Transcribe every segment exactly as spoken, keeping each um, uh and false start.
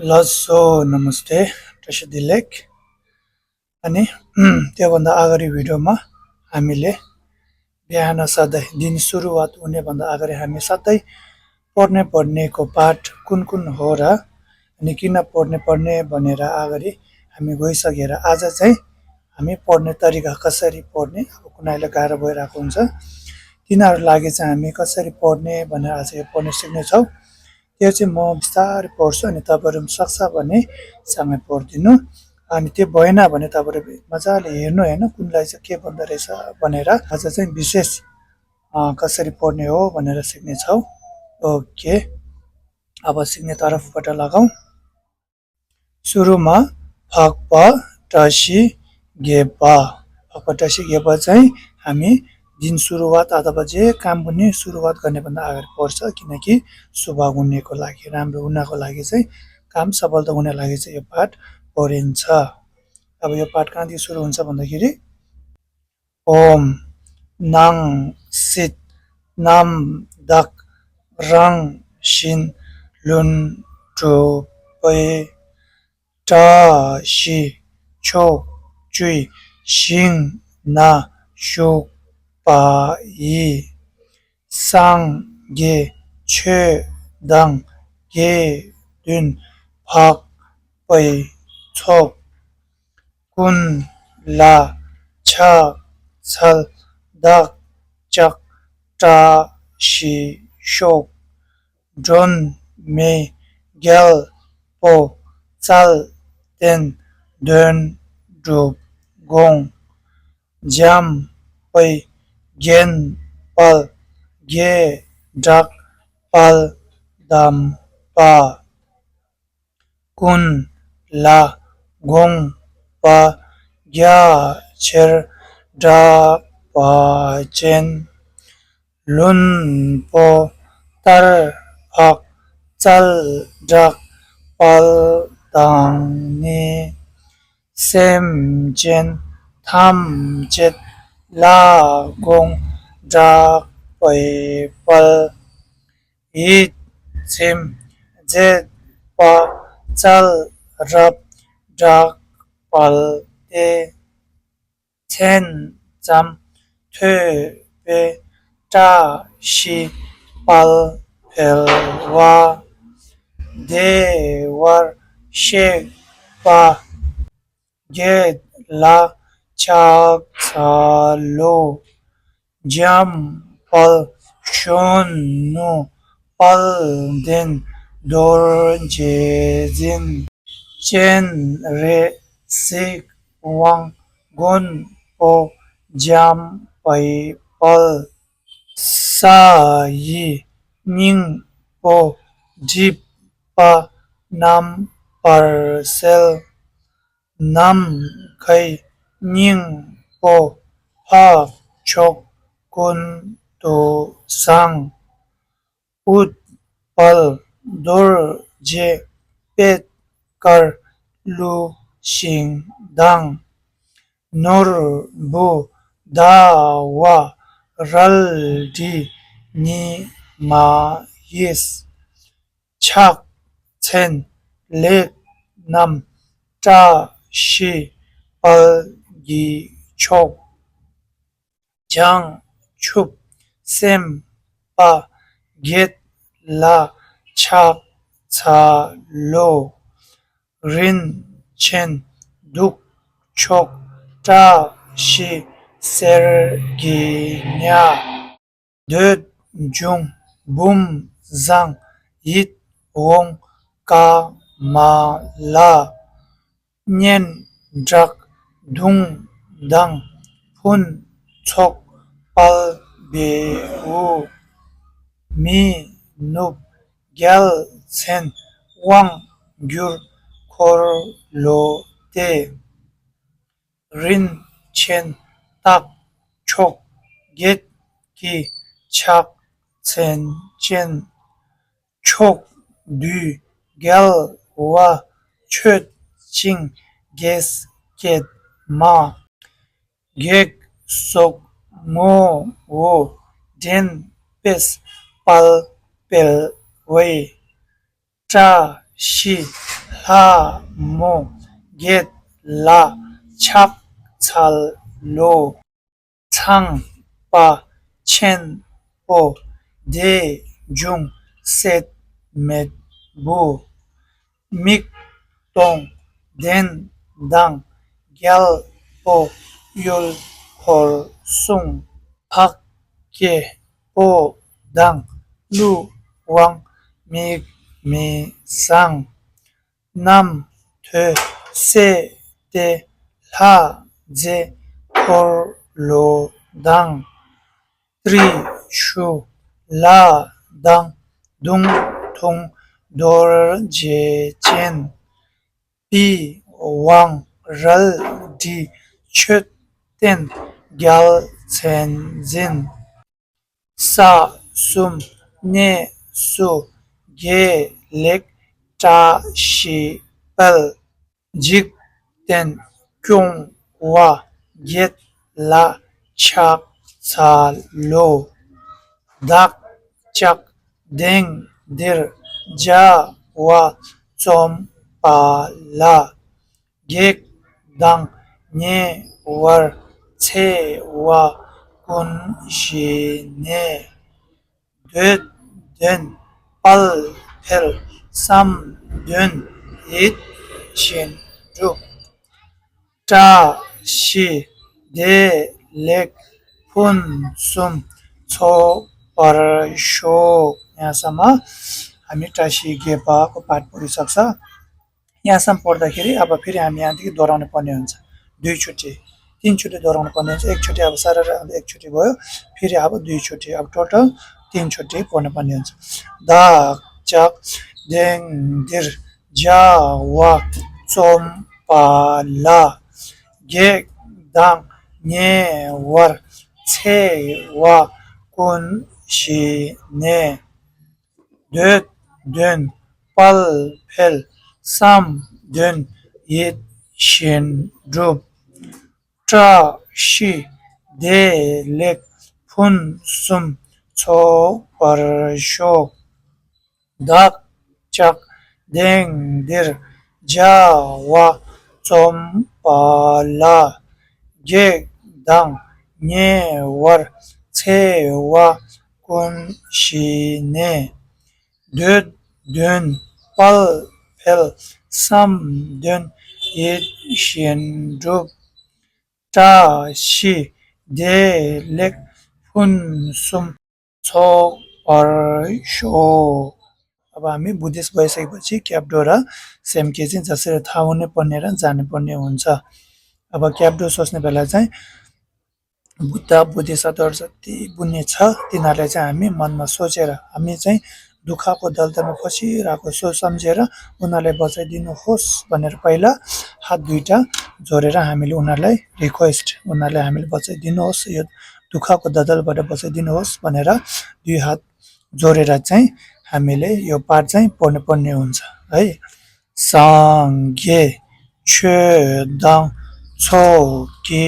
ལགས་སོ། नमस्ते། བཀྲ་ཤིས་བདེ་ལེགས། ཨ་ནི། དེ་བ་ད་ཨ་ག་རི་བི་ཌི་ཡོ་མ་ཧ་མི་ལེ། बिहान साथै दिन सुरुवात हुने भन्दा अगाडि हामी साथै पढ्ने पढ्नेको पाठ कुन कुन हो र अनि किन पढ्ने पर्ने भनेर अगाडि हामी गइसकेर आज चाहिँ हामी पढ्ने तरिका कसरी पढ्ने, अब कुनैलाई गाह्रो भइरहेको हुन्छ, तिनीहरू लागि चाहिँ हामी कसरी पढ्ने भनेर आज यो पढ्न सिक्नेछौँ। त्यो चाहिँ म बिस्तारै पढ्छु अनि तपाईँहरू पनि सक्छ भने सँगै पढिदिनु। अनि त्यो भएन भने तपाईँहरू मजाले हेर्नु होइन, कुनलाई चाहिँ के भन्दो रहेछ भनेर। आज चाहिँ विशेष अँ, कसरी पढ्ने हो भनेर सिक्नेछौँ। ओके, अब सिक्ने तर्फबाट लागौँ। सुरुमा फक्पा टासी गेपा। फक्पा टासी गेपा चाहिँ हामी दिन सुरुवात अथवा जे काम पनि सुरुवात गर्नेभन्दा अगाडि पढ्छ, किनकि शुभ हुनेको लागि, राम्रो हुनको लागि चाहिँ काम सफलता हुने लागि चाहिँ यो पाठ पढिन्छ। अब यो पाठ कहाँदेखि सुरु हुन्छ भन्दाखेरि, ओम नङ सित नम दक रङ सिन लुन टो पै टा सि छोक चुई सिङ ना सुक पा यी साङ गे छे दङ गे दुन फक पै छोक कुन ला छा छल दक चक टा सि शोक ड्रोन मे ग्याल पो चल तेन दोन डुब गोङ ज्याम पै गेन पल गे ड्रक पल दम पा कुन ला गोङ पा ग्या छेर ड्रक पा चेन लुन पो तर फक चल ड्रक पल दाङ नि सेम चेन थम चेत ला गोङ ड्रक पै पल ཡིད་ཚིམ་མཛད་པ་བཙལ་རབ་བསྒྲགས་པ་སྟེ། མཚན་ཙམ་ཐོས་པས་བཀྲ་ཤིས་དཔལ་འཕེལ་བ། བདེ་བར་གཤེགས་པ། བརྒྱད་ལ་ཕྱག་འཚལ་ལོ། འཇམ་དཔལ་གཞོན་ནུ་དཔལ་ལྡན་རྡོ་རྗེ་འཛིན། སྤྱན་རས་གཟིགས་དབང་མགོན་པོ་འཇམ་དཔལ་དཔལ། ས་ཡི་སྙིང་པོ་སྒྲིབ་པ་རྣམ་པར་སེལ། ནམ་མཁའི་སྙིང་པོ་འཕགས་མཆོག་ཀུན་ཏུ་བཟང་། ཨུཏྤལ་རྡོ་རྗེ་པད་དཀར་ཀླུ་ཤིང་དང་། ནོར་བུ་ཟླ་བ་རལ་གྲི་ཉི་མ་ཡིས། ཕྱག་མཚན་ལེགས་རྣམས་བཀྲ་ཤིས་དཔལ་གྱི་མཆོག་བྱང་ཆུབ་སེམས་དཔའ་བརྒྱད་ལ་ཕྱག་འཚལ་ལོ། རིན་ཆེན་གདུགས་མཆོག་བཀྲ་ཤིས་གསེར་གྱི་ཉ། འདོད་འབྱུང་བུམ་བཟང་ཡིད་འོང་ཀ་མ་ལ། སྙན་གྲགས་དུང་དང་ཕུན་ཚོགས་དཔལ་བེའུ། མི་ནུབ་རྒྱལ་མཚན་དབང་བསྒྱུར་འཁོར་ལོ་སྟེ། རིན་ཆེན་རྟགས་མཆོག་བརྒྱད་ཀྱི་ཕྱག་མཚན་ཅན། ཕྱོགས་བསྡུས་རྒྱལ་བ་མཆོད་ཅིང་རྒྱས་བསྐྱེད་མ། སྒེག་སོགས་ངོ་བོ་འདྲེན་པས་དཔལ་སྤེལ་བའི། བཀྲ་ཤིས་ ལྷ་མོ་བརྒྱད་ལ་ཕྱག་འཚལ་ལོ། ཚངས་པ་ཆེན་པོ་བདེ་འབྱུང་སྲེད་མེད་བུ། མིག་སྟོང་གདན་དང་རྒྱལ་པོ་གཡོལ་འཁོར་སྲུང་། འཕགས་སྐྱེས་པོ་དང་ཀླུ་དབང་མིག་མི་བཟང་། རྣམ་ཐོས་སྲས་ཏེ་ལྷ་མཛེས་འཁོར་ལོ་དང་། ཏྲི་ཤུ་ལ་དང་མདུང་ཐུང་རྡོ་རྗེ་ཅན། པི་ཝང་རལ་གྲི་མཆོད་རྟེན་རྒྱལ་མཚན་འཛིན། ས་གསུམ་གནས་སུ་དགེ་ལེགས་བཀྲ་ཤིས་སྤེལ། འཇིག་རྟེན་སྐྱོང་བ་བརྒྱད་ལ་ཕྱག་འཚལ་ལོ། བདག་ཅག་དེང་འདིར་བྱ་བ་རྩོམ་པ་ལ། བགེགས་དང་ཉེ་བར་འཚེ་བ་ཀུན་ཞི་ནས། འདོད་དོན་དཔལ་འཕེལ་བསམ་དོན་ཡིད་བཞིན་འགྲུབ། བཀྲ་ཤིས་བདེ་ལེགས་ཕུན་སུམ་ཚོགས་པར་ཤོག་ཡང་ས་མ་ཨ་མི་བཀྲ་ཤིས་བརྒྱད་པ་ཀོ་པར་པོ་རི་སག་ས། ཡང་སམ་པོར་ད་ཁེ་རི་ཨ་བ་ཕི་རི་ཨ་མི་ཡང་དི་གི་དོ་རང་ནི་པོ་ནི་ཡོན་ཚ། དུས་ཆུ་ཏི། ཏིན་ཆུ་ཏི་དོ་རང་ནི་པོ་ནི་ཡོན་ཚ། ཨེག་ཆུ་ཏི་ཨ་བ་ས་ར་ར་ཨ་ཨེག་ཆུ་ཏི་བོ་ཡོ། ཕི་རི་ཨ་བ་དུས་ཆུ་ཏི་ཨ་བ་ཊོ་ཊལ་ཏིན་ཆུ་ཏི་པོ་ནི་པོ་ནི་ཡོན་ཚ། བདག་ཅག་དེང་འདིར་བྱ་བ་རྩོམ་པ་ལ། བགེགས་དང་ཉེ་བར་འཚེ་བ་ཀུན་ཞི་ནས། འདོད་དོན་དཔལ་འཕེལ་བསམ་དོན་ཡིད་བཞིན་འགྲུབ། བཀྲ་ཤིས་བདེ་ལེགས་ཕུན་སུམ་ཚོགས་པར་ཤོག་བདག་ཅག་དེང་འདིར་བྱ་བ་རྩོམ་པ་ལ། བགེགས་དང་ཉེ་བར་འཚེ་བ་ཀུན་ཞི་ནས། འདོད་དོན་དཔལ་འཕེལ་བསམ་དོན་ཡིད་བཞིན་འགྲུབ། བཀྲ་ཤིས་བདེ་ལེགས་ཕུན་སུམ་ཚོགས་པར་ཤོག་ཨ་བ་མི་བུ་དིས་བའི་སེག་པ་ཅིག་སྐྱབས་འགྲོ་ར་སེམས་བསྐྱེད་ཅིང་མཛའ་སེར་ཐ་འུ་ནི་པོ་ནི་ར་མཛའ་ནི་པོ་ནི་འུན་ཚ། ཨ་བ་སྐྱབས་འགྲོ་སོ་སི་ནི་བེ་ལ་ཚན། བུ་ད་བུ་དེ་ས་དོར་ས་དེ་བུ་ནེ་ཚ་དེ་ན་ལེ་ཚ་ཨ་མི་མན་མ་སོ་ཅེ་ར་ཨ་མི་ཚེ་དུ་ཁ་ཀོ་དལ་དལ་མ་ཁོ་ཤི་ར་ཁོ་སོ་སམ་ཅེ་ར་འུ་ན་ལེ་བ་ཚེ་དི་ནུ་ཧོ་སི་བ་ནེ་ར་པའི་ལ་ཧ་དུ་ཏྲ་ཛོ་རེ་ར་ཨ་མི་ལུ་འུ་ན་ལེ་རི་ཁོ་ཨེསི་ཊི་འུ་ན་ལེ་ཨ་མི་ལུ་བ་ཚེ་དི་ནུ་ཧོ་སི་ཡོད་དུ་ཁ་ཀོ་དལ་དལ་བ་ཏྲ་བ་ཚེ་དི་ནུ་ཧོ་སི་བ་ནེ་ར་དུ་ཧ་ཛོ་རེ་ར་ཚེ་ཨ་མི་ལེ་ཡོ་པར་ཚེ་པོ་ནེ་པོ་ནེ་འུན་ཚ་ཨེ། སངས་རྒྱས་ཆོས་དང་ཚོགས་ཀྱི་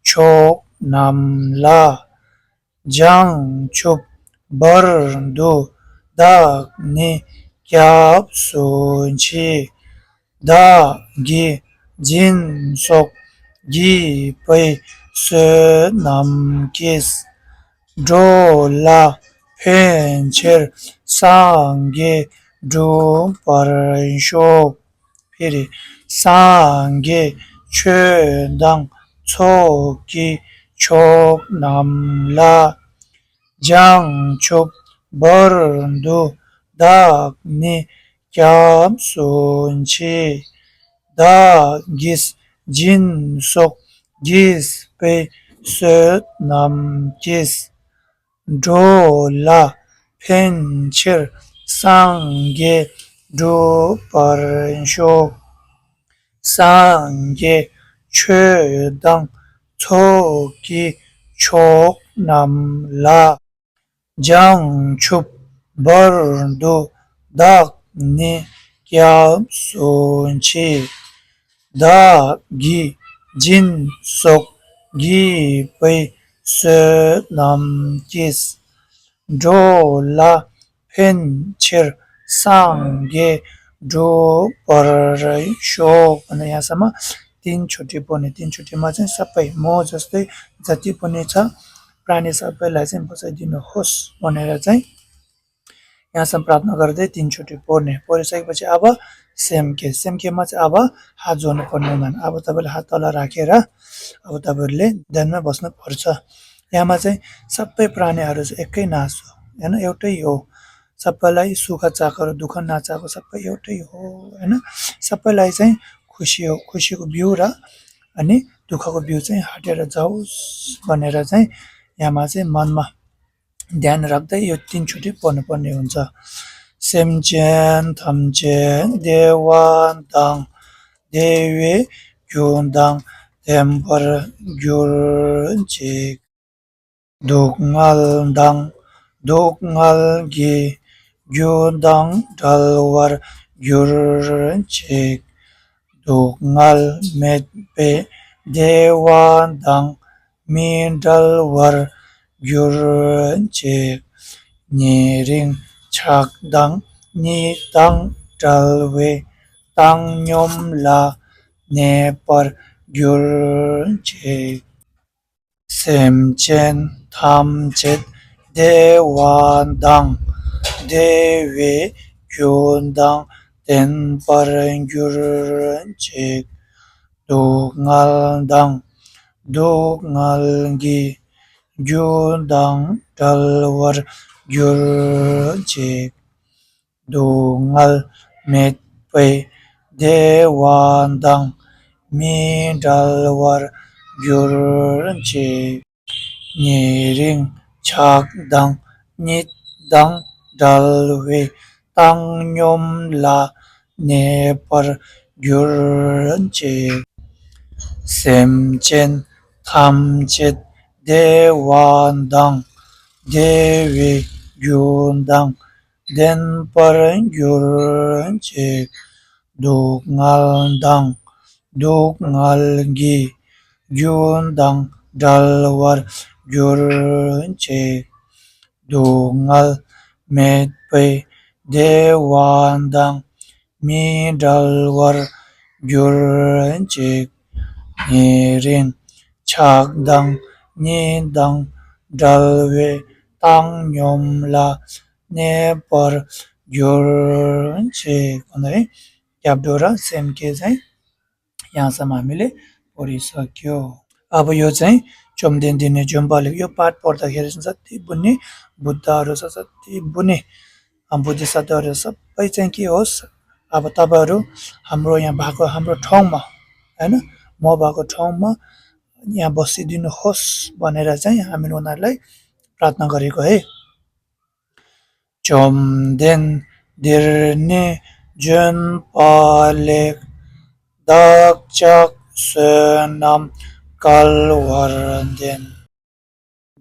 མཆོག་རྣམས་ལ། བྱང་ཆུབ་བར་དུ་བདག་ནི་སྐྱབས་སུ་མཆི། བདག་གིས་སྦྱིན་སོགས་བགྱིས་པའི་བསོད་ནམས་ཀྱིས། འགྲོ་ལ་ཕན་ཕྱིར་སངས་རྒྱས་འགྲུབ་པར་ཤོག་ཕེ་རེ། སངས་རྒྱས་ཆོས་དང་ཚོགས་ཀྱི་མཆོག་རྣམས་ལ། བྱང་ཆུབ་བར་དུ་བདག་ནི་སྐྱབས་སུ་མཆི། བདག་གིས་སྦྱིན་སོགས་བགྱིས་པའི་བསོད་ནམས་ཀྱིས། འགྲོ་ལ་ཕན་ཕྱིར་སངས་རྒྱས་འགྲུབ་པར་ཤོག་སངས་རྒྱས་ཆོས་དང་ཚོགས་ཀྱི་མཆོག་རྣམས་ལ། བྱང་ཆུབ་བར་དུ་བདག་ནི་སྐྱབས་སུ་མཆི། བདག་གིས་སྦྱིན་སོགས་བགྱིས་པའི་བསོད་ནམས་ཀྱིས། འགྲོ་ལ་ཕན་ཕྱིར་སངས་རྒྱས་ འགྲོ་བར་ཤོག་ཨ་ནི་ཡང་ས་མ་བརྟན་མཆོག་སྒྲིལ་པོ་ནས། བརྟན་མཆོག་སྒྲིལ་མ་ཅན་ས་པའི་མོ་ཟེར་ཏེ་ཛ་ཏི་པོ་ནས་ཚ་པྲ་ཎི་ས་པའི་ལ་ཟན་པོ་ས་དི་ནོ་ཧོས་པོ་ནས་ར་ཅན། ཡང་ས་པྲ་ཏ་ན་གར་ཏེ་བརྟན་མཆོག་སྒྲིལ་པོ་ནས། པོ་རི་ས་ཡི་པ་ཅི་ཨ་བ་སེམས་བསྐྱེད། སེམས་བསྐྱེད་མ་ཅི་ཨ་བ་ཧ་ཛོ་ནི་པོ་ནོ་ནན། ཨ་བ་ད་བ་ལ་ཧ་ཏོ་ལ་ར་ཁེ་ར། ཨ་བ་ད་བ་ལེ་དན་མ་བོས་ནི་པོ་རི་ཚ། ཡང་མ་ཅན་ས་པའི་པྲ་ཎི་ཨ་རུ་ཟ་ཨེ་ཀའི་ན་སོ། ཡང་ན་ཨེ་ཏེ་ཡོ། ས་པ་ལ་ཡི་སུ་ཁ་ཙ་ཀ་རུ་དུ་ཁ་ན་ཙ་ཀོ་ས་པ་ཡོ་ཏེ་ཡོ། ཨ་ན་ས་པ་ལ་ཡི་ཚན་ཁུ་ཤི་ཡོ། ཁུ་ཤི་གོ་བིའུ་ར། ཨ་ནི་དུ་ཁ་གོ་བིའུ་ཚན་ཧ་ཏེ་ར་ཛའུ་སི་པ་ནེ་ར་ཚན། ཡ་མ་ཚན་མན་མ་དན་རབ་ཏེ་ཡོད་ཏིན་ཆུ་ཏི་པོ་ནེ་པོ་ནེ་ཡོན་ཚ། སེམས་ཅན་ཐམས་ཅད་བདེ་བ་དང་བདེ་བའི་རྒྱུ་དང་ལྡན་པར་གྱུར་ཅིག་སྡུག་བསྔལ་དང་སྡུག་བསྔལ་གྱི་རྒྱུ་དང་བྲལ་བར་གྱུར་ཅིག་སྡུག་བསྔལ་མེད་པའི་བདེ་བ་དང་མི་འབྲལ་བར་གྱུར་ཅིག་ཉེ་རིང་ཆགས་སྡང་གཉིད་དང་བྲལ་བའི་བཏང་སྙོམས་ལ་གནས་པར་གྱུར་ཅིག་སེམས་ཅན་ཐམས་ཅད་བདེ་བ་དང་བདེ་བའི་རྒྱུ་དང་ལྡན་པར་གྱུར་ཅིག་སྡུག་བསྔལ་དང་སྡུག་བསྔལ་གྱི་རྒྱུ་དང་བྲལ་བར་གྱུར་ཅིག་སྡུག་བསྔལ་མེད་པའི་བདེ་བ་དང་མི་འབྲལ་བར་གྱུར་ཅིག་ཉེ་རིང་ཆགས་སྡང་གཉིད་དང་བྲལ་བའི་བཏང་སྙོམས་ལ་གནས་པར་གྱུར་ཅིག་སེམས་ཅན་ཐམས་ཅད་བདེ་བ་དང་བདེ་བའི་རྒྱུ་དང་ལྡན་པར་གྱུར་ཅིག་སྡུག་བསྔལ་དང་སྡུག་བསྔལ་གྱི་རྒྱུ་དང་བྲལ་བར་གྱུར་ཅིག་སྡུག་བསྔལ་མེད་པའི་བདེ་བ་དང་མི་འབྲལ་བར་གྱུར་ཅིག་ཉེ་རིང་ཆགས་སྡང་གཉིད་དང་བྲལ་བའི་བཏང་སྙོམས་ལ་གནས་པར་གྱུར་ཅིག་ཁོ་ན་རེ་རྒྱབ་འགྲོ་ར་སེམས་བསྐྱེད་ཟེར། ཡང་ས་མ་མི་ལེ་པོ་རི་ས་ཀྱོ། ཨ་བོ་ཡོ་ཚན་བཅོམ་ལྡན་འདས་ནི་འཇོམས་པ་ལེགས། ཡོ་པཱད་པོར་ད་ཧེ་རི་སན་ས་ཏི་བུ་ནི་བུ་ད་རུ་ས་ས་ཏི་བུ་ནི་ཨམ་བུ་དི་ས་ད་རུ་ས་པའི་ཚན་ཀྱི་ཨོ་ས། ཨ་བོ་ད་བ་རུ་ཧམ་རོ་ཡང་བ་གོ་ཧམ་རོ་ཁྲོང་མ། ཨ་ན་མོ་བ་གོ་ཁྲོང་མ། ཡང་བོ་སི་དི་ནི་ཧོ་ས་བ་ནེ་ར་ཚན་ཡང་ཧ་མི་ལོ་ན་ལེ་པྲ་ཏ་ན་ག་རི་གོ་ཧེ། བཅོམ་ལྡན་འདས་ནི་འཇོན་པ་ལེགས། བདག་ཅག་བསོད་ནམས་བསྐལ་བར་ལྡན།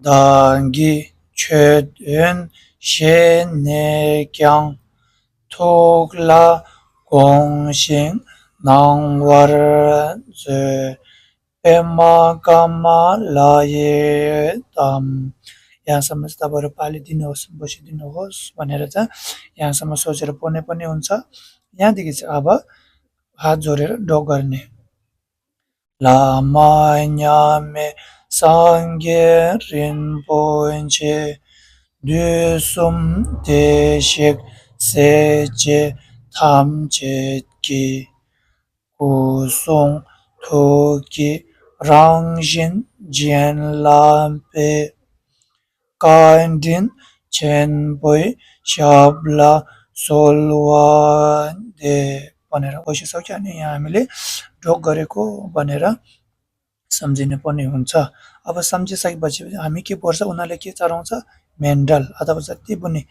བདག་གིས་མཆོད་འོས་བཞེས་ནས་ཀྱང་། ཐུགས་ལ་དགོངས་ཤིང་གནང་བར་མཛོད། པདྨ་ཀ་མ་ལ་ཡེ་ཏམ། ཡང་ས་མ་སྟ་བ་རུ་པ་ལི་དི་ནོ་སམ་བོ་ཤི་དི་ནོ་ཧོ་སུ་བ་ནེ་ར་ཙ། ཡང་ས་མ་སོ་ཅེ་ར་པོ་ནེ་པོ་ནེ་ཨུན་ཚ། ཡང་དི་གི་ཚེ་ཨ་བ་ཧ་ཛོ་རེ་ར་འགྲོ་གར་ནེ། བླ་མ་མཉམ་མེད་སངས་རྒྱས་རིན་པོ་ཆེ། དུས་གསུམ་བདེ་གཤེགས་སྲས་བཅས་ཐམས་ཅད་ཀྱི། སྐུ་གསུང་ཐུགས་ཀྱི་རང་བཞིན་བརྗིད་ལྡན་པའི། བཀའ་དྲིན་ཆེན་པོའི་ཞབས་ལ་གསོལ་བ་འདེབས། པ་ནེ་ར་ཨོ་ཤི་སོ་ཁྱ་ནེ་ཡང་མི་ལེ་འགྲོ་ག་རེ་ཀོ་པ་ནེ་ར་བསམ་གཟིགས་ནེ་པོ་ནེ་ཡོན་ཚ། ཨ་བ་བསམ་གཟིགས་ས་གི་པ་ཆེ་ཨ་མི་ཀེ་བོར་ས་ཨུ་ན་ལེ་ཀེ་ཙ་རོང་ཚ་མེན་འབྲལ། ཨ་ད་བ་ཚ་ཏེ་བུ་ནེ་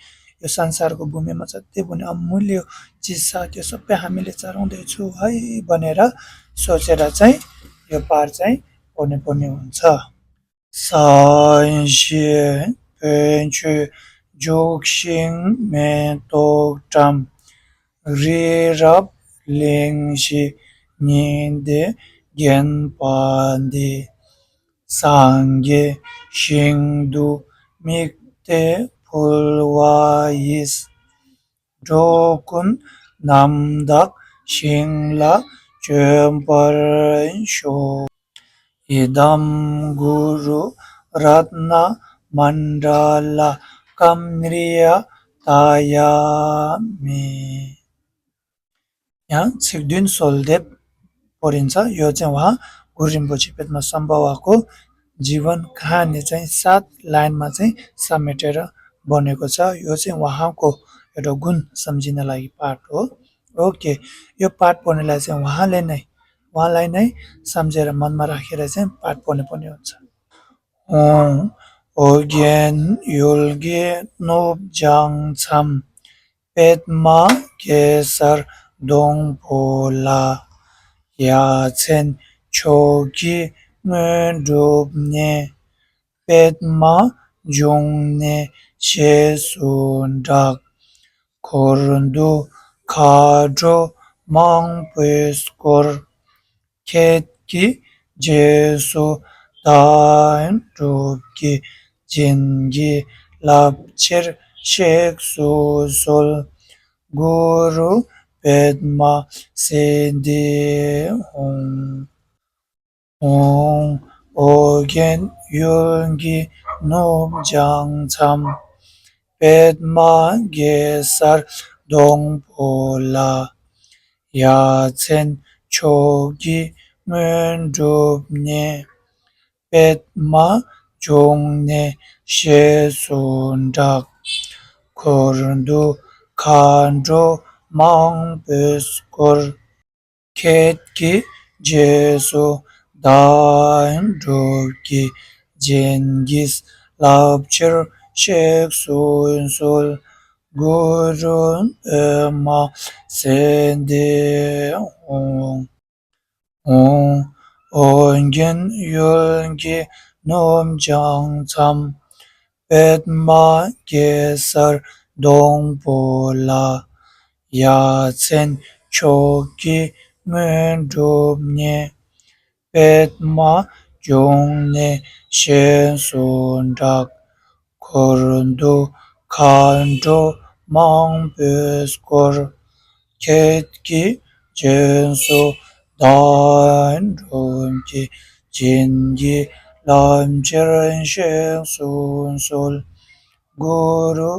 ཡོ་སན་སར་གོ་བུ་མེ་མ་ཚ་ཏེ་བུ་ནེ་ཨ་མུ་ལེ་ཡོ་ཅི་ས་ཀེ་སོ་པེ་ཧ་མི་ལེ་ཙ་རོང་དེ་ཚུ་ཧའི་པ་ནེ་ར་སོ་ཅེ་ར་ཚ་ཡོ་པར་ཚ་ཡོ་པོ་ནེ་པོ་ནེ་ཡོན་ཚ། སངས་རྒྱས་དཔལ་ཆོས་འཇུག་ཤིང་མེ་ཏོག་བཀྲམ། རི་རབ་གླིང་བཞི་ཉི་ཟླས་བརྒྱན་པ་འདི། སངས་རྒྱས་ཞིང་དུ་དམིགས་ཏེ་ཕུལ་བ་ཡིས། འགྲོ་ཀུན་ རྣམ་དག་ཞིང་ལ་སྤྱོད་པར་ཤོག། ཨི་དཾ་གུ་རུ་རཏྣ་མཎྜ་ལ་ཀམ་ནིར་ཡ་ཏཱ་ཡ་མི། ཡང་ཚིག་བདུན་གསོལ་འདེབས་པོ་རིན་ཚ། ཡོ་ཙེ་ཝ་གུ་རུ་རིན་པོ་ཆེ་པདྨ་སམ་བྷ་ཝ་ཀོ་ཇི་ཝན་ཁ་ནི་ཙེ་སཱད་ལཱན་མ་ཙེ་སམ་མེ་ཏྲེ་ར་བོ་ནེ་ཀོ་ཚ། ཡོ་ཙེ་ཝ་ཧ་ཀོ་ཡོ་ཏོ་གུན་སམ་ཇི་ན་ལ་ཡི་པཱ་ཏོ། ཨོ་ཀེ། ཡོ་པཱ་ཏོ་པོ་ནེ་ལ་ཙེ་ཝ་ཧ་ལེ་ནེ་ཝ་ལེ་ནེ་སམ་ཇེ་ར་མན་མ་ར་ཁེ་ར་ཙེ་པཱ་ཏོ་པོ་ནེ་པོ་ནེ་ཡོ་ཚ། ཨོང་། ཨོ་རྒྱན་ཡུལ་གྱི་ནུབ་བྱང་མཚམས། པདྨ་གེ་སར་སྡོང་པོ་ལ། ཡ་མཚན་མཆོག་གི་དངོས་གྲུབ་བརྙེས། པདྨ་འབྱུང་གནས་ཞེས་སུ་གྲགས། འཁོར་འདུ་མཁའ་འགྲོ་མང་པོས་བསྐོར། ཁྱེད་ཀྱི་རྗེས་སུ་བདག་སྒྲུབ་ཀྱིས། བྱིན་གྱིས་བརླབ་ཕྱིར་གཤེགས་སུ་གསོལ། གུ་རུ་པདྨ་སིདྡྷི་ཧཱུྃ། ཨོང་། ཨོ་རྒྱན་ཡུལ་གྱི་ནུབ་བྱང་མཚམས། པདྨ་གེ་སར་སྡོང་པོ་ལ། ཡ་མཚན་མཆོག་གི་དངོས་གྲུབ་བརྙེས། པདྨ་འབྱུང་གནས་ཞེས་སུ་གྲགས། འཁོར་འདུ་མཁའ་འགྲོ་མང་པོས་བསྐོར། ཁྱེད་ཀྱི་རྗེས་སུ་བདག་སྒྲུབ་ཀྱིས། བྱིན་གྱིས་བརླབ་ཕྱིར་གཤེགས་སུ་གསོལ། གུ་རུ་པདྨ་སིདྡྷི་ཧཱུྃ། ཨོང་། ཨོ་རྒྱན་ཡུལ་གྱི་ནུབ་བྱང་མཚམས། པདྨ་གེ་སར་སྡོང་པོ་ལ། ཡ་མཚན་མཆོག་གི་དངོས་གྲུབ་བརྙེས། པདྨ་འབྱུང་གནས་ཞེས་སུ་གྲགས། འཁོར་འདུ་མཁའ་འགྲོ་མང་པོས་བསྐོར། ཁྱེད་ཀྱི་རྗེས་སུ་བདག་སྒྲུབ་ཀྱིས། བྱིན་གྱིས་བརླབ་ཕྱིར་གཤེགས་སུ་གསོལ། གུ་རུ་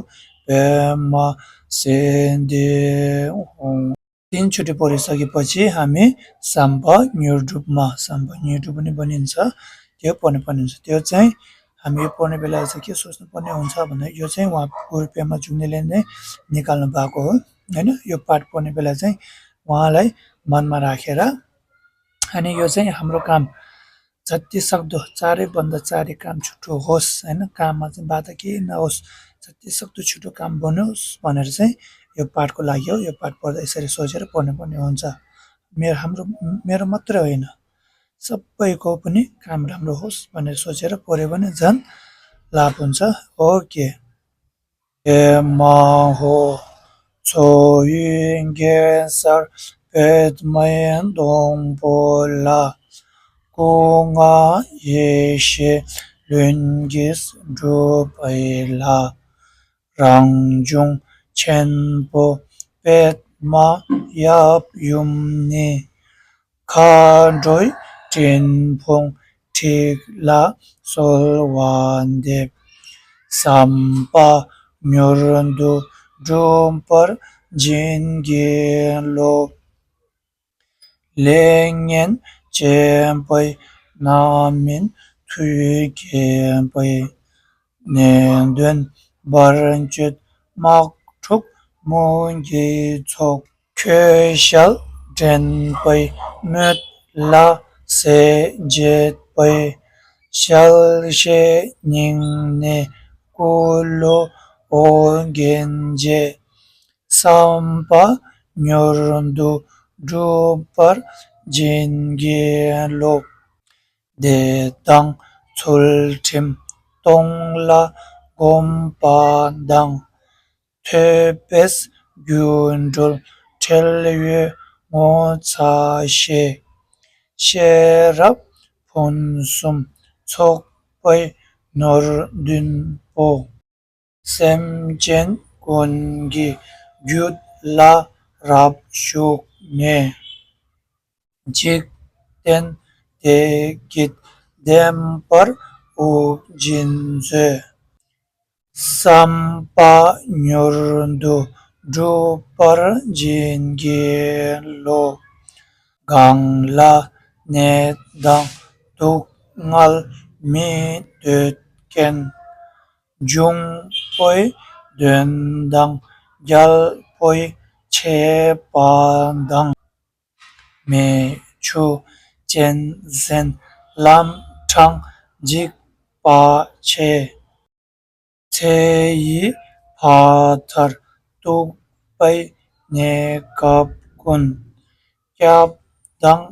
པདྨ་སིདྡྷི་ཧཱུྃ། དེན་ཆོས་སྒྲོན་པོ་རི་ས་གི་པ་ཆེ་ཧ་མི་བསམ་པ་མྱུར་འགྲུབ་མ། བསམ་པ་མྱུར་འགྲུབ་ནི་པ་ནིན་ས། དེ་པོ་ནི་པ་ནིན་ས། དེ་ཙེ་ཧ་མི་པོ་ནི་པེ་ལ་ས་ཀི་སོ་སོ་པོ་ནི་འོང་ས་པ་ན་ཡོ་ཙེ་ཝ་གུ་རུ་པདྨ་འབྱུང་གནས་ལེན་ནི་ནི་ཀ་ལ་བ་ཀོ། ཨ་ནི་ཡོ་པཱ་ཏོ་པོ་ནི་པེ་ལ་ཙེ་ཝ་ལ་མན་མ་ར་ཁེ་ར། ཨ་ནི་ཡོ་ཙེ་ཧམ་རོ་ཀམ། ཙ་ཏི་སག་དོ་ཙ་རི་བན་ད་ཙ་རི་ཀམ་ཆུ་ཁྲོ་ཧོས། ཨ་ནི་ཀམ་མ་ཙེ་བ་ད་ཀི་ན་ཧོས། ཙ་ཏི་སག་དོ་ཆུ་ཁྲོ་ཀམ་བོ་ནོས་བ་ནེ་ར་ཙེ། ཡོ་པཱ་ཏོ་ཀོ་ལ་ཡོ། ཡོ་པཱ་ཏོ་པོ་ད་ཨི་ས་རི་སོ་ཇ་ར་པོ་ནི་པོ་ནི་འོང་ཙ། མེ་ར་ཧམ་རོ་མེ་ར་མ་ཏོ་ར་ཡིན་ན། ས་པ་ཡི་ཀོ་པོ་ནི་ཀམ་རམ་རོ་ཧོས་བ་ནེ་ར་སོ་ཇ་ར་པོ་རེ་བ་ནི་ཛན་ལ་པོན་ཙ། ཨོ་ཀེ། ཨེ་མ་ཧོ། མཚོ་ཡི་གེ་སར་པདྨའི་སྡོང་པོ་ལ། སྐུ་ལྔ་ཡེ་ཤེས་ལྷུན་གྱིས་གྲུབ་པའི་ལྷ། རང་བྱུང་ཆེན་པོ་པདྨ་ཡབ་ཡུམ་ནི། མཁའ་འགྲོའི་སྤྲིན་ཕུང་ཁྲིད་ལ་གསོལ་བ་འདེབས། བསམ་པ་མྱུར་དུ་འགྲུབ་པར་བྱིན་གྱིས་རློབས། ལས་ངན་སྤྱོད་པའི་རྣམ་སྨིན་མཐུ་བསྐྱེད་པའི། ནད་གདོན་བར་གཅོད་དམག་འཁྲུག་མུ་གེའི་ཚོགས། ཁྱོད་ཞལ་དྲན་པའི་མོད་ལ་ཟས་བརྗེད་པའི། ཞལ་བཞེས་སྙིང་ནས་བསྐུལ་ལོ་ཨོ་རྒྱན་རྗེ། བསམ་པ་མྱུར་དུ་འགྲུབ་པར་བྱིན་གྱིས་རློབས། བདེ་དང་ཚུལ་ཁྲིམས་སྟོང་ལ་གོམས་པ་དང་། ཐོས་པས་སྒྱུ་འཕྲུལ་ཁྲེལ་ཡོད་ངོ་ཚ་ཞེས། ཤེས་རབ་ཕུན་སུམ་ཚོགས་པའི་ནོར་བདུན་པོ། སེམས་ཅན་ཀུན་གྱི་རྒྱུད་ལ་ རབ་ཞུགས་ནས། འཇིག་རྟེན་བདེ་སྐྱིད་ལྡན་པར་དབུགས་འབྱིན་མཛོད། བསམ་པ་མྱུར་དུ་འགྲུབ་པར་བྱིན་གྱིས་རློབས། གང་ལ་ནད་དང་སྡུག་བསྔལ་མི་འདོད་མཁན། འབྱུང་པོའི་གདོན་དང་རྒྱལ་པོའི་ཆད་པ་དང་། མེ་ཆུ་གཅན་གཟན་ལམ་འཕྲང་འཇིགས་པ་ཆེ། ཚེ་ཡི་ཕ་མཐར་ཐུག་པའི་གནས་སྐབས་ཀུན། སྐྱབས་དང་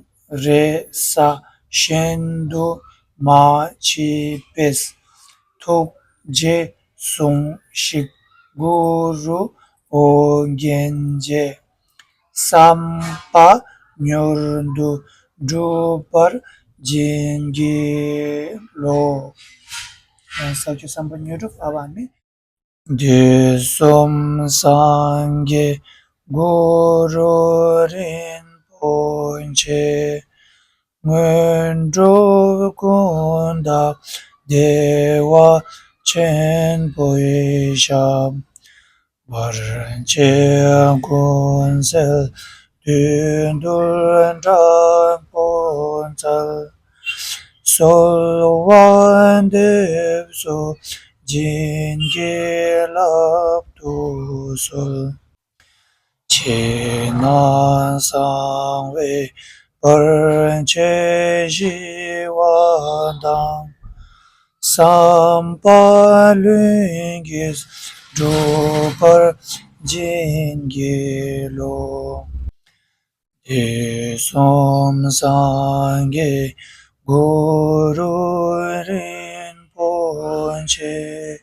རེ་ས་གཞན་དུ་མ་མཆིས་པས། ཐུགས་རྗེས་ཟུངས་ཤིག་གུ་རུ་ཨོ་རྒྱན་རྗེ། བསམ་པ་མྱུར་དུ་འགྲུབ་པར་བྱིན་གྱིས་རློབས། ཡང་ས་བཅུ་བསམ་པ་མྱུར་འགྲུབ། ཨ་བ་ནི། དུས་གསུམ་སངས་རྒྱས་གུ་རུ་རིན་པོ་ཆེ། དངོས་གྲུབ་ཀུན་བདག་བདེ་བ་ཆེན་པོའི་ཞབས། བར་ཆད་ཀུན་སེལ་བདུད་འདུལ་དྲག་པོ་རྩལ། གསོལ་བ་འདེབས་སོ་བྱིན་གྱིས་བརླབ་ཏུ་གསོལ། ཕྱི་ནང་གསང་བའི་བར་ཆད་ཞི་བ་དང་། བསམ་པ་ལྷུན་གྱིས་འགྲུབ་པར་བྱིན་གྱིས་རློབས། དུས་གསུམ་སངས་རྒྱས་གུ་རུ་རིན་པོ་ཆེ།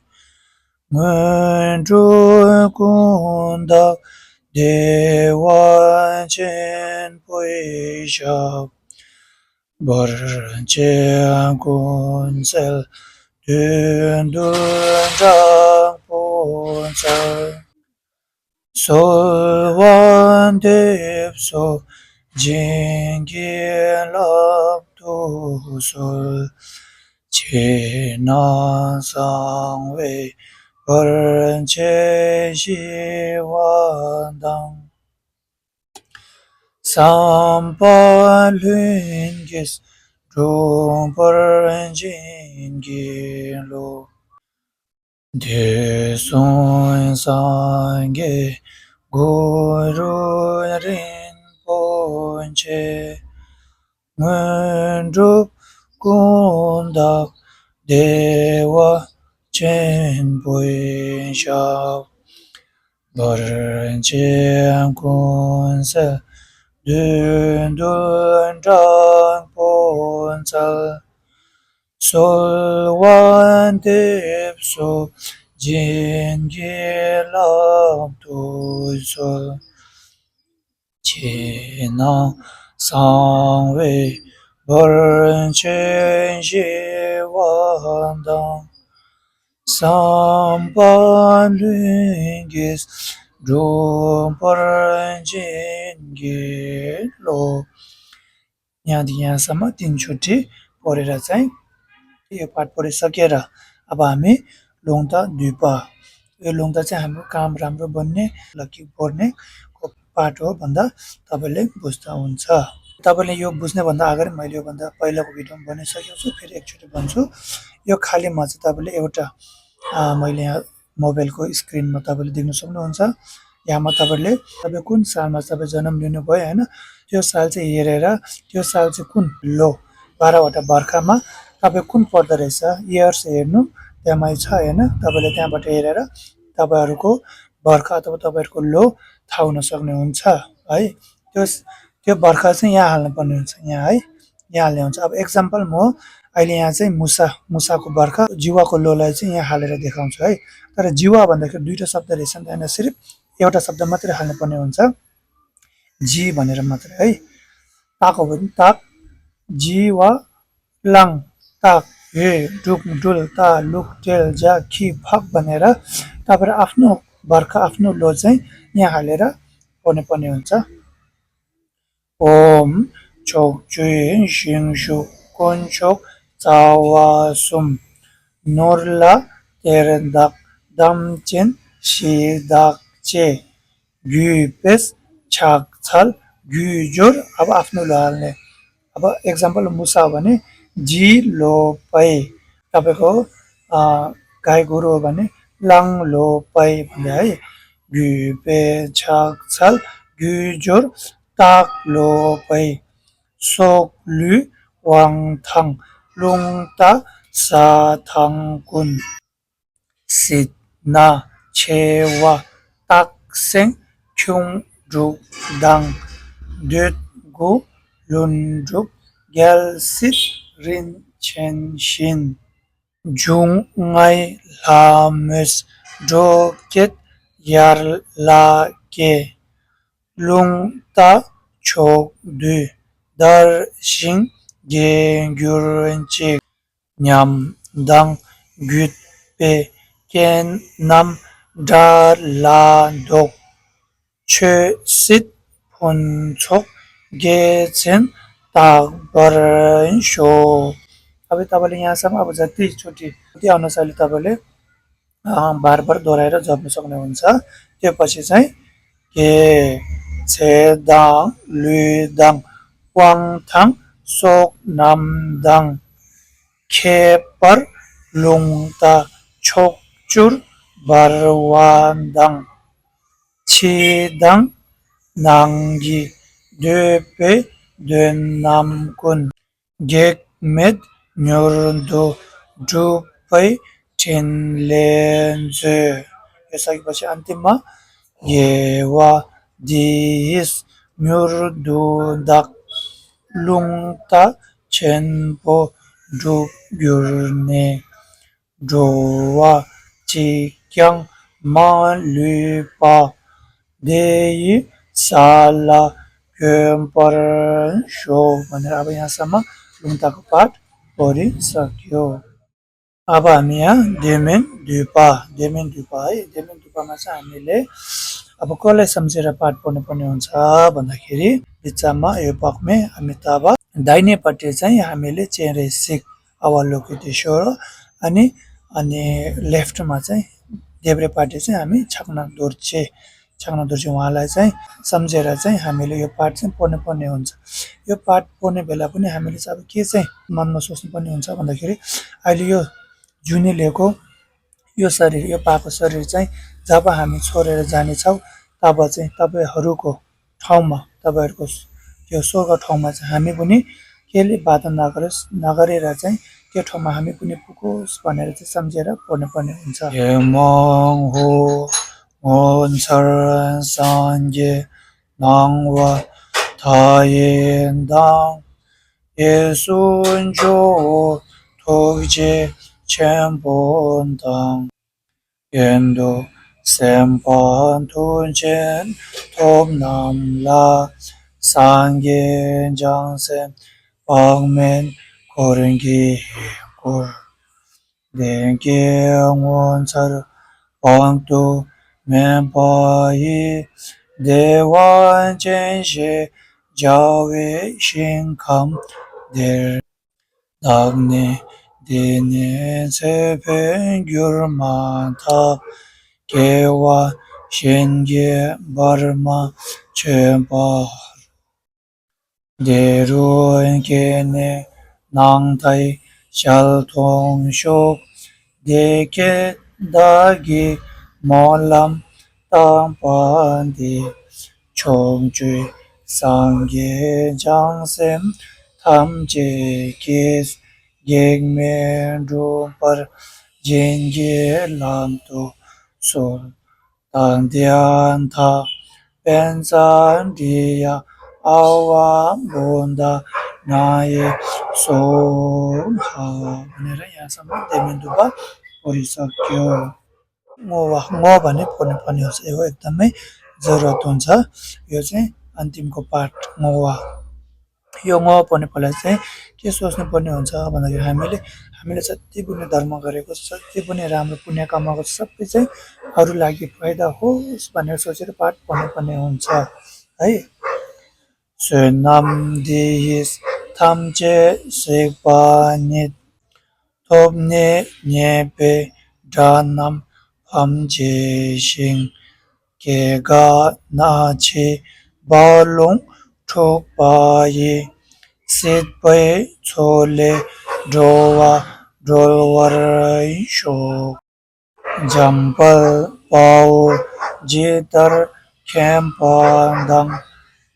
དངོས་གྲུབ་ཀུན་བདག་བདེ་བ་ཆེན་པོའི་ཞབས། བར་ཆད་ཀུན་སེལ་བདུད་འདུལ་དྲག་པོ་རྩལ། གསོལ་བ་འདེབས་སོ་བྱིན་གྱིས་བརླབ་ཏུ་གསོལ། ཕྱི་ནང་གསང་བའི་བར་ཆད་ཞི་བ་དང་། བསམ་པ་ལྷུན་གྱིས་འགྲུབ་པར་བྱིན་གྱིས་རློབས། དུས་གསུམ་སངས་རྒྱས་གུ་རུ་རིན་པོ་ཆེ། དངོས་གྲུབ་ཀུན་བདག་བདེ་བ་ཆེན་པོའི་ཞབས། བར་ཆད་ཀུན་སེལ་བདུད་འདུལ་དྲག་པོ་རྩལ། གསོལ་བ་འདེབས་སོ་བྱིན་གྱིས་བརླབ་ཏུ་གསོལ། ཕྱི་ནང་གསང་བའི་བར་ཆད་ཞི་བ་དང་། བསམ་པ་ལྷུན་གྱིས་འགྲུབ་པར་བྱིན་གྱིས་རློབས། ཡང་དེ་ཡང་ས་མ་ཏིན་ཆོ་ཏི་པོ་རེ་ར་ཙན། ཡོ་པཱད་པོ་རེ་ས་ཀེ་ར། ཨ་བ་མི། རླུང་རྟ་འདུས་པ། ཡོ་རླུང་རྟ་ཙན་ཧམ་རུ་ཀམ་རམ་རུ་བོན་ནེ་ལ་ཀིག་བོར་ནེ་ཁོ་པཱད་བོ་བན་ད་ཏ་པ་ལེ་བུས་ད་འུན་ཚ། ཏ་པ་ལེ་ཡོ་བུས་ནེ་བན་ད་ཨ་ག་རི་མ་ལེ་ཡོ་བན་ད་པའི་ལ་ཁོ་བི་ཏོན་བོན་ནེ་ས་ཀེ་སུ་ཕེ་རེ་ཨེག་ཆོ་ཏི་བན་ཚུ། ཡོ་ཁ་ལེ་མ་ཚ་ཏ་པ་ལེ་ཨེ་བ་ཏྲ། ཨ་མ་ལེ་ཡ། མོ་བེལ་ཀོ་སི་ཀྲིན་མ་ཏ་པ་ལེ་དེག་ནུ་སོམ་ནུ་འོན་ས། ཡ་མ་ཏ་པ་ལེ། ཏ་པེ་ཀུན་སལ་མ་ཏ་པེ་ཛ་ནམ་ལུ་ནུ་བོ་ཡ་ན། ཏེའོ་སལ་ཚེ་ཡེ་རེ་ར། ཏེའོ་སལ་ཚེ་ཀུན་ལོ། བ་ར་བ་ཏ་བར་ཁ་མ། ཏ་པེ་ཀུན་པོར་ད་རེ་ས། ཡེར་སེ་ཡེར་ནུ། ཏེ་མ་ཡི་ཚ་ཡ་ན། ཏ་པ་ལེ་ཏེ་པ་ཏེ་ཡེ་རེ་ར། ཏ་པ་རུ་ཀོ། བར་ཁ་ཏ་པ་ཏ་པེ་རུ་ཀོ་ལོ། ཐའུ་ནུ་སག་ནུ་འོན་ཚ། ཨའི། ཏེའོ། ཏེའོ་བར་ཁ་སེ་ཡ་ཧ་ལ་པ་ནུ་འོན་ཚ་ཡ་ཨའི། ཡང་ལེའོ་ཚ། ཨ་བ་ཨེག་ཛམ་པལ་མོ། ཨ་ལེ་ཡང་ཚེ་མུ་ས། མུ་ས་ཁོ་བར་ཁ་ཇི་བ་ཁོ་ལོ་ལ་ཚེ་ཡང་ཧ་ལེ་ར་དེ་ཁང་ཚོ་ཨེ། ད་ར་ཇི་བ་བ་འདི་ཁེ་དུས་ཏ་སབ་ད་རེ་སན་ད་ན་སི་རིབ་ཨེ་བ་ཏ་སབ་ད་མ་ཏེ་ར་ཧ་ལེ་པ་ནེ་འོན་ཚ། ཇི་བ་ནེ་ར་མ་ཏེ་ར་ཨེ། ཏག་ཁོ་བ་ཏག་ཇི་བ། ལང་། ཏག་འོད་འབྲུག་འབྲུལ་ཏ་ལུག་སྤྲེལ་བྱ་ཁྱི་ཕག་བ་ནེ་ར། ད་བར་ཨ་ནུ་བར་ཁ་ཨ་ནུ་ལོ་ཚེ་ཡང་ཧ་ལེ་ར། པོ་ནེ་པོ་ནེ་ཡོང་ཚ། ཨོམ། ཕྱོགས་བཅུའི་ཞིང་བཞུགས་དཀོན་མཆོག་རྩ་བ་གསུམ། ནོར་ལ་གཏེར་བདག་དམ་ཅན་གཞི་བདག་བཅས། གུས་པས་ཕྱག་འཚལ་གུས་སྦྱོར། ཨ་བ་ཨ་ནུ་ལ་ནེ། ཨ་བ་ཨེག་ཛམ་པལ་མུ་ས་བ་ནི་ཇི་ལོ་པའི། ཨ་བ་ཀོ་ཨ་གའི་གུ་རུ་བ་ནི་ལང་ལོ་པའི་བ་ནི། གུས་པས་ཕྱག་འཚལ་གུས་སྦྱོར། སྟག་ལོ་པའི། སྲོག་བླུའི་དབང་ཐང་རླུང་རྟ་ས་ཐང་ཀུན། སྲིད་ན་ཆེ་བ་སྟག་སེང་ཁྱུང་འབྲུག་དང་། འདོད་དགུ་ལྷུན་གྲུབ་རྒྱལ་སྲིད་རིན་ཆེན་བཞིན། འབྱུང་ལྔའི་ལྷ་མོས་འགྲོ་བསྐྱེད་ཡར་ལ་བསྐྱེད། རླུང་རྟ་ཕྱོགས་དུས་འདར་ཞིང་རྒྱས་གྱུར་ཅིག། ཉམས་དང་གུས་པའི་རྐྱེན་རྣམས་དགྲ་ལ་བཟློག། ཆོས་སྲིད་ཕུན་ཚོགས་དགེ་མཚན་རྟག་པར་ཤོག། ཨ་བི་ཏ་བ་ལི་ཡང་སམ་ཨ་བ་ཛ་ཏི་ཆོ་ཏི་ཏི་ཨ་ནོ་ས་ལི་ཏ་བ་ལི། བར་བར་དོ་ར་ར་རྫོགས་མི་སོགས་ནས་འོན་ས་ཏེ་པ་ཆེ་ཚང་། གེ་ཚེ་དང་ལུས་དང་དབང་ཐང་སོགས་རྣམས་དང་། ཁྱད་པར་རླུང་རྟ་ཕྱོགས་བཅུར་འབར་བ་དང་། ཕྱི་དང་ནང་གི་འདོད་པའི་དོན་རྣམས་ཀུན། གེགས་མེད་མྱུར་དུ་འགྲུབ་པའི་ཕྲིན་ལས་མཛོད། ཡོད་ས་གི་བ་ཤ་ཨན་ཏི་མ། དགེ་བ་འདི་ཡིས་མྱུར་དུ་བདག། རླུང་རྟ་ཆེན་པོ་འགྲུབ་གྱུར་ནས། འགྲོ་བ་གཅིག་ཀྱང་མ་ལུས་པ། དེ་ཡི་ས་ལ་གོམས་པར་ཤོག། མ་ནེ་ར་བ་ཡང་ས་མ་རླུང་རྟ་གི་པར་བོ་རི་ས་ཀྱོ། ཨ་བ་ཨ་མི་ཡ་དེ་མིན་འདུས་པ། དེ་མིན་འདུས་པ་ཨེ་དེ་མིན་འདུས་པ་མ་ས་ཨ་མི་ལེ། ཨ་བ་ཀོ་ལེ་སམ་ཟེ་ར་པར་པོ་ནེ་པོ་ནེ་འོན་ཚ་བ་ན་ཁེ་རི། ལི་ཙ་མ་ཡོད་པག་མེ་ཨ་མི་ཏ་བ། དའི་ནེ་པ་ཏེ་ཚང་ཡ་ཨ་མི་ལེ་སྤྱན་རས་གཟིགས། ཨ་བ་ལོ་ཀི་ཏེ་ཤོ་རོ། ཨ་ནི་ཨ་ནི་ལེཕ་ཊི་མ་ཚང་། དེབ་རེ་པ་ཏེ་ཚང་ཨ་མི་ཕྱག་ན་རྡོ་རྗེ། ཕྱག་ན་རྡོ་རྗེ་ཝང་ལ་ཚང་། སམ་ཟེ་ར་ཚང་ཨ་མི་ལེ་ཡོད་པར་ཚང་པོ་ནེ་པོ་ནེ་འོན་ཚ། ཡོད་པར་པོ་ནེ་བེ་ལ་པོ་ནེ་ཨ་མི་ལེ་ཚ་བ་ཀེ་ཚང་མན་མ་སོ་སི་པོ་ནེ་འོན་ཚ་བ་ད་ཁེ་རི། ཨ་ལི་ཡོ། ཇུ་ནི་ལེ་ཀོ། ཡོད་ས་རེ་ཡོད་པ་ཀོ་ས་རེ་ཚང་། ཛ་པ་ཧ་མི་ཚོ་རེ་རེ་ཛ་ནི་ཚའོ། ཏ་པ་ཚང་ཏ་པའི་ཧ་རུ་ཀོ། ཁྲོང་མ་ཏ་པ་ཧ་རུ་ཀོ། ཡོད་སོ་ག་ཁྲོང་མ་ཚང་ཧ་མི་པུ་ནི། ཀེ་ལི་བ་ཏ་ན་ག་རེ་ན་ག་རེ་ར་ཚང་། ཀེ་ཁྲོང་མ་ཧ་མི་པུ་ནི་པུ་ཀོ་སི་པ་ནེ་ར་ཚང་སམ་ཇེ་ར་པོ་ནེ་པོ་ནེ་འོན་ཚ། ཡེ་མང་ཧོ། ངོ་མཚར་སངས་རྒྱས་སྣང་བ་མཐའ་ཡས་དང་། གཡས་སུ་ཇོ་བོ་ཐུགས་རྗེ་ཆེན་པོ་དང་། གཡོན་དུ་སེམས་དཔའ་མཐུ་ཆེན་ཐོབ་རྣམས་ལ། སངས་རྒྱས་བྱང་སེམས་དཔག་མེད་འཁོར་གྱིས་བསྐོར། གདན་བསྐྱེད་ངོ་མཚར་དཔག་ཏུ་མེད་པ་ཡི། བདེ་བ་ཅན་ཞེས་བྱ་བའི་ཞིང་ཁམས་དེར། བདག་ནི་འདི་ནས་ཚེ་འཕོས་གྱུར་མ་ཐག། སྐྱེ་བ་གཞན་གྱི་བར་མ་ཆོད་པར། དེ་རུ་སྐྱེས་ནས་སྣང་མཐའི་ཞལ་མཐོང་ཤོག། བདེ་སྐྱིད་བདག་གིས་སྨོན་ལམ་བཏབ་པ་འདི། ཕྱོགས་བཅུའི་སངས་རྒྱས་བྱང་སེམས་ཐམས་ཅད་ཀྱིས། གེགས་མེད་འགྲུབ་པར་བྱིན་གྱིས་བརླབ་ཏུ་གསོལ། ད་འདི་ཡང་མཐའ་དཔལ་བརྩེགས་འབྲི་ཡ་ཨ་བ་བོ་དྷ་ན་ཡེ་སྭཱ་ཧཱ། ཨ་ནི་ར་ཡང་སམ་དེ་མིན་འདུས་པ་བོ་རི་ས་ཀྱོ། བསྔོ་བ་བསྔོ་བ་ནི་པོ་ནེ་པོ་ནེ་ཡོད་ས་ཨེ་ཧོ་ཨེག་དམ་མེ་ཛེ་རོ་དོན་ཚ་ཡོད་ཚེ་ཨན་ཏིམ་གོ་པཱཊ་བསྔོ་བ། ཡོ་བསྔོ་བ་པོ་ནེ་པོ་ལ་ཚེ་ के सोच्नुपर्ने हुन्छ भन्दाखेरि, हामीले, हामीले जति पनि धर्म गरेको छ, जति पनि राम्रो पुण्य कमाएको छ, सबै चाहिँ अरूलाई के फाइदा होस् भनेर सोचेर पाठ पढ्नुपर्ने हुन्छ है। བསོད་ནམས་འདི་ཡིས་ཐམས་ཅད་གཟིགས་པ་ཉིད། ཐོབ་ནས་ཉེས་པའི་དགྲ་རྣམས་ཕམ་བྱས་ཤིང་། སྐྱེ་རྒ་ན་འཆིའི་རྦ་ཀློང་འཁྲུགས་པ་ཡི། སྲིད་པའི་མཚོ་ལས་འགྲོ་བ་སྒྲོལ་བར་ཤོག། འཇམ་དཔལ་དཔའ་བོས་ཇི་ལྟར་མཁྱེན་པ་དང་།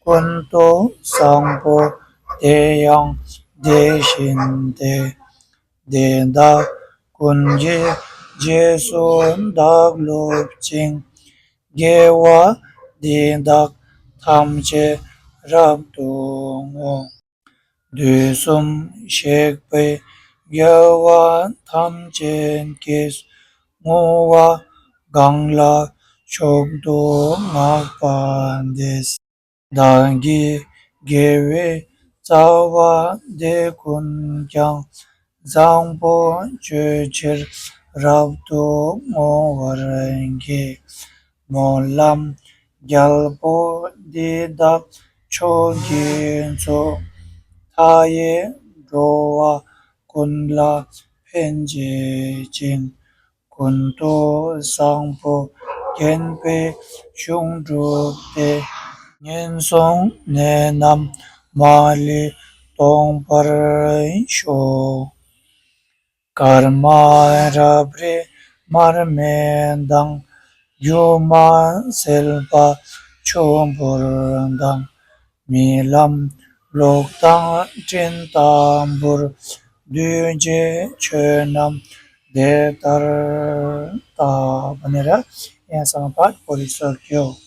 ཀུན་ཏུ་བཟང་པོ་དེ་ཡང་དེ་བཞིན་ཏེ། དེ་དག་ཀུན་གྱི་རྗེས་སུ་བདག་སློབ་ཅིང་། དགེ་བ་འདི་དག་ཐམས་ཅད་རབ་ཏུ་བསྔོ། དུས་གསུམ་གཤེགས་པའི་རྒྱལ་བ་ཐམས་ཅད་ཀྱིས། བསྔོ་བ་གང་ལ་མཆོག་ཏུ་བསྔགས་པ་འདི། བདག་གི་དགེ་བའི་རྩ་བ་འདི་ཀུན་ཀྱང་། བཟང་པོ་སྤྱོད་ཕྱིར་རབ་ཏུ་བསྔོ་བར་བགྱི། སྨོན་ལམ་རྒྱལ་པོ་འདི་དག་མཆོག་གི་མཚོ། མཐའ་ཡས་འགྲོ་བ་ཀུན་ལ་ཕན་བྱེད་ཅིང་། ཀུན་ཏུ་བཟང་པོ་བརྒྱན་པའི་གཞུང་འགྲུབ་སྟེ། ངན་སོང་ནད་རྣམས་མ་ལུས་སྟོངས་པར་ཤོག། སྐར་མ་རབ་རིབ་མར་མེ་དང་། སྒྱུ་མ་བསིལ་བ་ཆུ་བུར་དང་། རྨི་ལམ་གློག་དང་སྤྲིན་ལྟ་བུར། འདུས་བྱས་ཆོས་རྣམས་དེ་ལྟར་བལྟ། བ་ནི་ར་ཡན་སང་པ་པོ་རི་སོར་གྱོ།